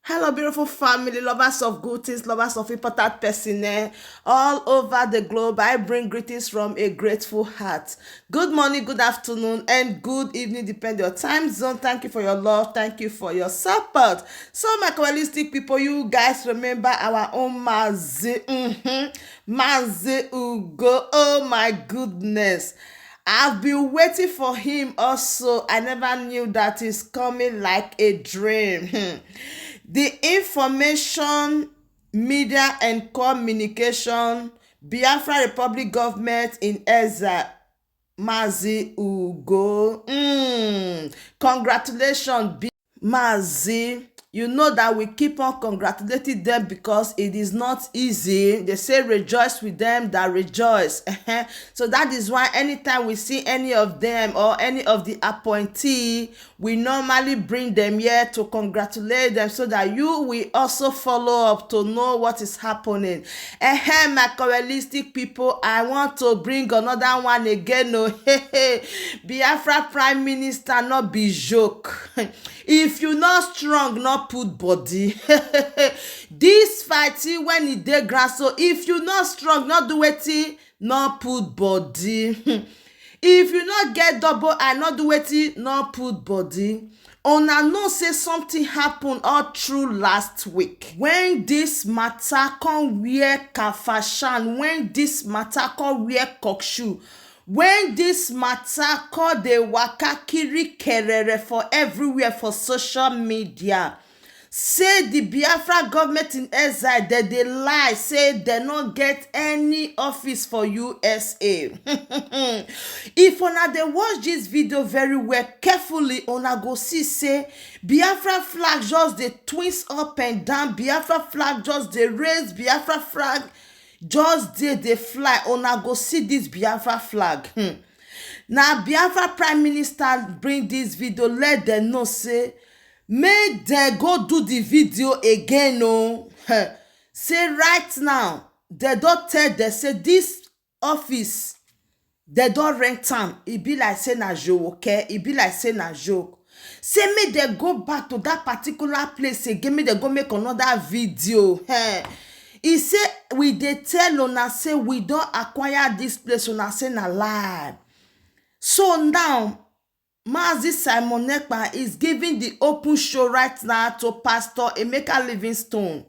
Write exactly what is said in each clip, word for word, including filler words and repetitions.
Hello, beautiful family, lovers of good things, lovers of important person, eh? All over the globe, I bring greetings from a grateful heart. Good morning, good afternoon, and good evening, depend your time zone. Thank you for your love. Thank you for your support. So, my Kabbalistic people, you guys remember our own Mazi, mm-hmm, Mazi Ugo. Oh my goodness. I've been waiting for him also. I never knew that he's coming like a dream. Hmm. The information, media and communication, Biafra Republic government in exile, Mazi Ugo. Mm. Congratulations, Mazi. You know that we keep on congratulating them because it is not easy. They say rejoice with them that rejoice. So that is why anytime we see any of them or any of the appointee, we normally bring them here to congratulate them so that you will also follow up to know what is happening. Ehem, my Kabbalistic people, I want to bring another one again. Oh, Biafra Prime Minister, not be joke. If you not strong, not put body. This fighting when it dey ground, so if you not strong, not do wetin, not put body. If you not get double eye, not do wetin, not put body. Una know say something happen all through last week when this matter come wear kafashan, when this matter come wear cock shoe, when this matter come dey waka kiri kerere for everywhere for social media. Say the Biafra government in exile, dem dey lie, say dem no get any office for U S A. If una dey watch this video very well, carefully, una go see say Biafra flag just dey twist up and down, Biafra flag just dey raise, Biafra flag just dey dey fly. Una go see this Biafra flag. Hmm. Na Biafra Prime Minister bring this video, let dem know say make dem go do the video again o. Say right now, dem don tell dem say this office, dem don rent am. E be like say na joke, e be like say na joke. Say make dem go back to that particular place again, make dem go make another video. Eh. E say, we dey tell una say we don acquire this place, una say na lie. So now, Mazi Simon Ekpa is giving the open show right now to Pastor Emeka Livingstone,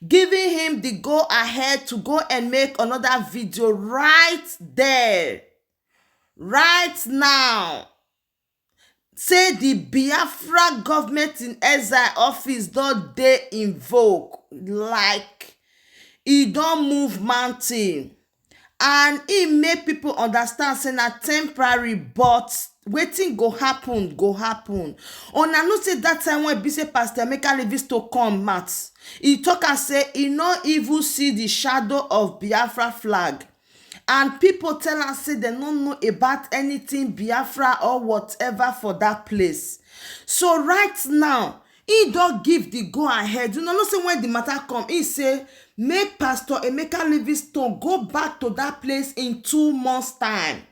giving him the go ahead to go and make another video right there, right now. Say the Biafra government in exile office don dey invoke, like, e don move mountain, and e make people understand say na temporary, but wetin go happen go happen. Una know say that time when be say Pastor Emeka Livingstone come out, e talk am say e no even see the shadow of Biafra flag, and people tell am say dem no know about anything Biafra or whatever for that place. So right now, e don give the go ahead. Una know say when the matter come, e say make Pastor Emeka Livingstone go back to that place in two months time.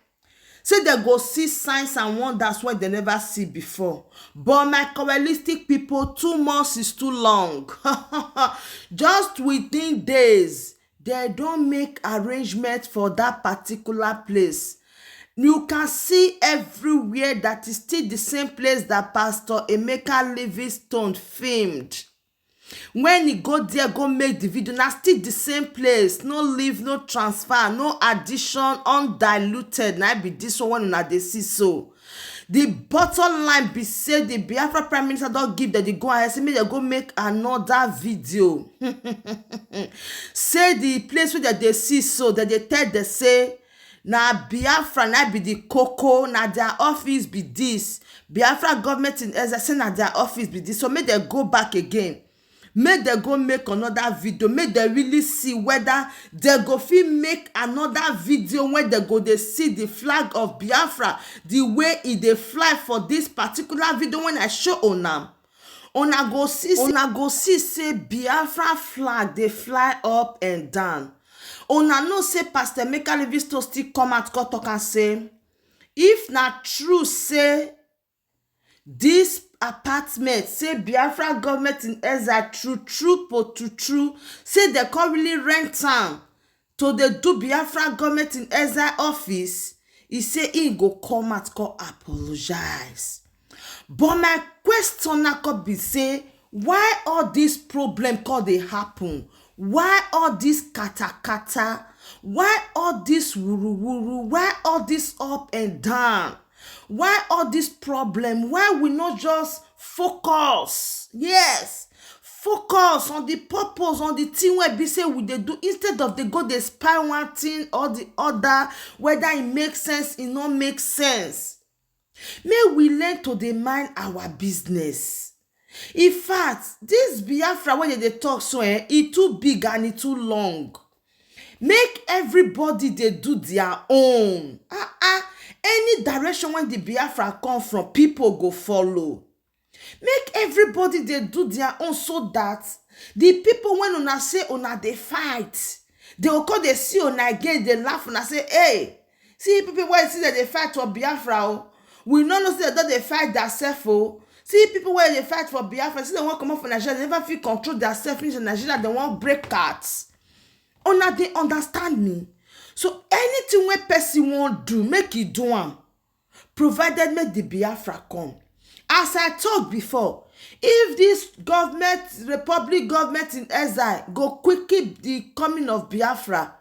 Say dem go see signs and wonders wey dem never see before. But my Kabbalistic people, two months is too long. Just within days, dem don make arrangement for that particular place. You can see everywhere that is still the same place that Pastor Emeka Livingstone filmed. When e go there, go make the video, na still the same place. No leave, no transfer, no addition, undiluted. Na be this one wey una dey see so. The bottom line be say the Biafra Prime Minister don give dem the go ahead, say make dem go make another video. Say the place wey dem dey see so, dem dey tell dem say na Biafra na be the koko, na their office be this. Biafra government in exile say na their office be this, so make dem go back again. Make dem go make another video, make dem really see whether dem go fit make another video when dem go dey see the flag of Biafra, the way e dey fly for this particular video when I show una. Una go see, una go see say Biafra flag dey fly up and down. Una know say Pastor Emeka Livingstone still come out come talk am say, if na true say this apartment, say Biafra government in exile, true true po true true, say dem come really rent am to dey do Biafra government in exile office. E say im go come out come apologize. But my question now come be say, why all this problem come dey happen? Why all this katakata? Why all this wuruwuru? Why all this up and down? Why all this problem? Why we not just focus? Yes, focus on the purpose, on the thing wey be say we dey do, instead of dey go dey spy one thing or the other, whether e make sense, e no make sense. Make we learn to dey mind our business. In fact, this Biafra wey dem dey talk so, eh, e too big and e too long. Make everybody dey do their own. Ah ah, any direction wey the Biafra come from, people go follow. Make everybody dey do their own, so that the people wey una say una dey fight, dem go come dey see una again, dey laugh una say, "Hey, see people wey see dem dey fight for Biafra o. We no know say dem don dey fight theirself o. See people wey dey fight for Biafra, see dem wan comot for Nigeria, dem never fit control theirself finish Nigeria, dem wan break out." Una dey understand me? So anything wey person wan do, make e do am, provided make the Biafra come. As I talk before, if this government, Republic government in exile, go quick keep the coming of Biafra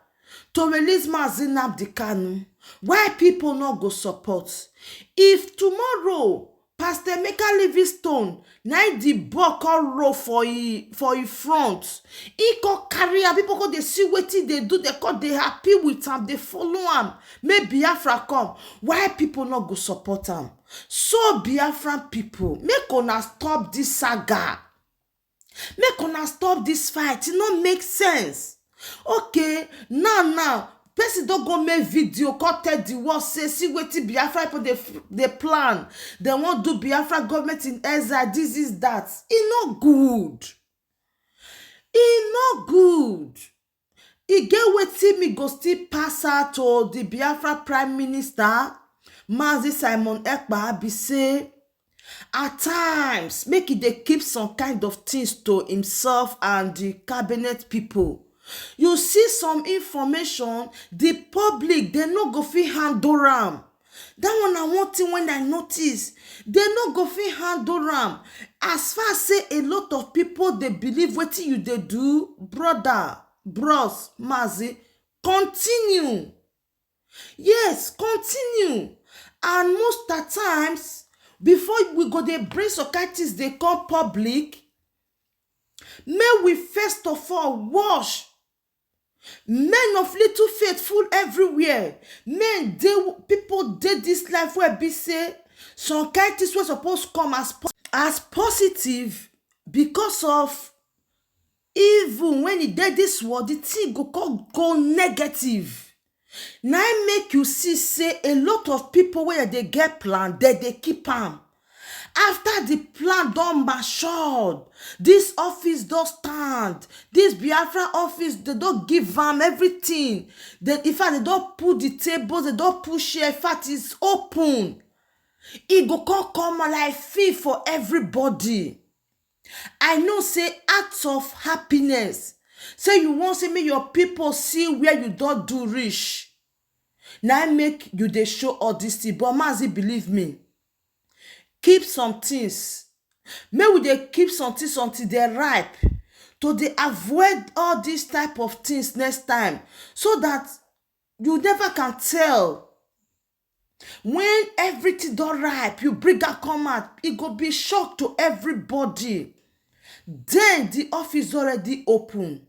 to release Mazi Nnamdi Kanu, why people no go support? If tomorrow Pastor Emeka Livingstone na im the ball come roll for e for e front, e come carry am, people come dey see wetin dey do, dem come dey happy with am, dey follow am, make Biafra come. Why people no go support am? So Biafran people, make una stop this saga. Make una stop this fight. E no make sense. Okay, now now, person don go make video, come tell the world say, "See wetin Biafra people dey f- dey plan. Dem wan do Biafra government in exile, this is that." E no good. E no good. E get wetin me go still pass out to the Biafra Prime Minister, Mazi Simon Ekpa, be say, at times, make e dey keep some kind of things to himself and the cabinet people. You see some information, the public, dem no go fit handle am. That one na one thing wey I notice. Dem no go fit handle am. As far say a lot of people dey believe wetin you dey do, brother, bros, Mazi, continue. Yes, continue. And most at times, before we go dey bring some kind things dey come public, make we first of all wash. Men of little faith full everywhere. Men dey, people dey this life wey be say some kind things wey suppose come as po- as positive, because of evil, when e dey this world, the thing go come go negative. Na im make you see say a lot of people wey dey get plan, dem dey keep am. After the plan don matured, this office don stand, this Biafra office, dem don give am everything. Dem, in fact, dem don put the tables, dem don put chair. In fact, it's open. E go come come like feel for everybody. I know say acts of happiness, say you wan say make your people see where you don do reach, na im make you dey show all this thing. But Mazi, believe me, keep some things. Make we dey keep some things until dem ripe, to dey avoid all this type of things next time, so that you never can tell. When everything don ripe, you bring am come out, e go be shock to everybody. Then the office already open.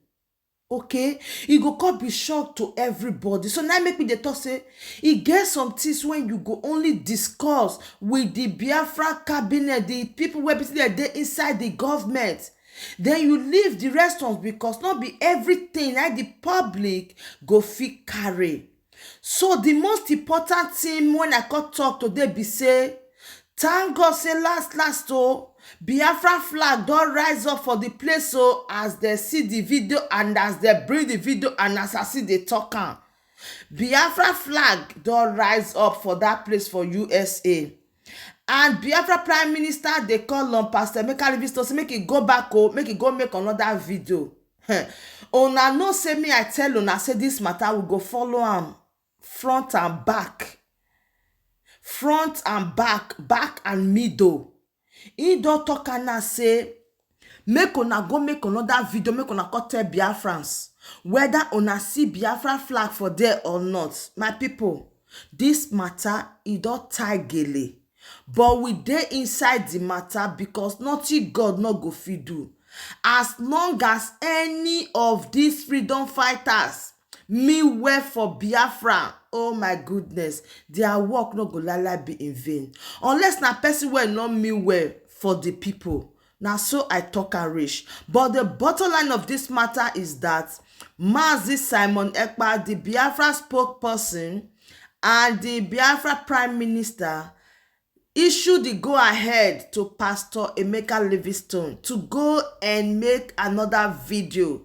Okay, e go come be shock to everybody. So now make me dey talk say e get some things wey you go only discuss with the Biafra cabinet, the people wey be say dem dey inside the government. Then you leave the rest ones, because no be everything na the public go fit carry. So the most important thing wey I come talk today be say, thank God say last last o, Biafra flag don rise up for the place o, as dem see the video and as dem bring the video and as I see dey talk am. Biafra flag don rise up for that place for U S A. And Biafra Prime Minister dey call on Pastor Emeka Livingstone say make e go back o, make e go make another video. Una know say me I tell una say this matter we go follow am front and back, front and back, back and middle. He don talk am now say make una go make another video, make una come tell Biafrans whether una see Biafra flag for there or not. My people, this matter e don tie gele, but we dey inside the matter because nothing God no go fit do. As long as any of these freedom fighters mean well for Biafra, oh my goodness, their work no go lala be in vain. Unless na person wey no mean well for the people. Na so I talk and reach. But the bottom line of this matter is that Mazi Simon Ekpa, the Biafra spokesperson, and the Biafra Prime Minister issue the go-ahead to Pastor Emeka Livingstone to go and make another video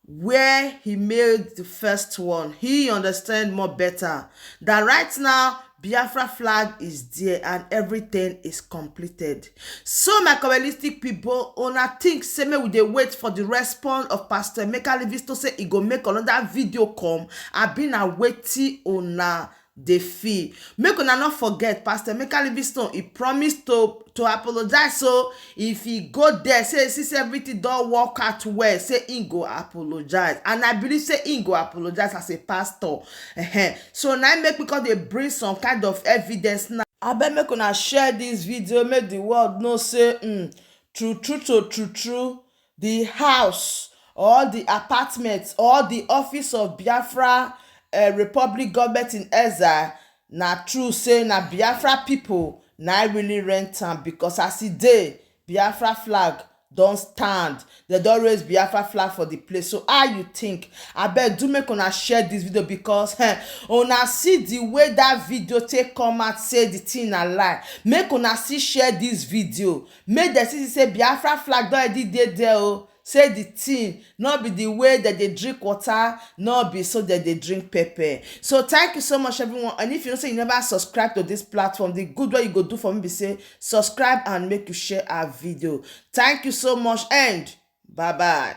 where he made the first one. He understand more better that right now Biafra flag is there and everything is completed. So my Kabbalistic people, una think say make we dey wait for the response of Pastor Emeka Livingstone say he go make another video come? I been a waiting una dey feel. Make una not forget, Pastor Emeka Livingstone, he promised to to apologize. So if he go there, say since everything don't work out well, say he go apologize. And I believe say he go apologize as a pastor. Ehen. So now make because they bring some kind of evidence now. I bet make una share this video, make the world know say mm, true true to true true the house or the apartment or the office of Biafra uh, Republic government in exile, na true say na Biafra people na really rent am, because as e dey, Biafra flag don stand. They don raise Biafra flag for the place. So how you think? I bet do make una share this video because eh, una see the way that video take come out say the thing na lie. Make una see share this video. Make dem see say Biafra flag don already dey there o. Say the thing no be the way that they drink water, no be so that they drink pepper. So thank you so much, everyone. And if you know say you never subscribe to this platform, the good way you go do for me be say subscribe and make you share our video. Thank you so much and bye bye.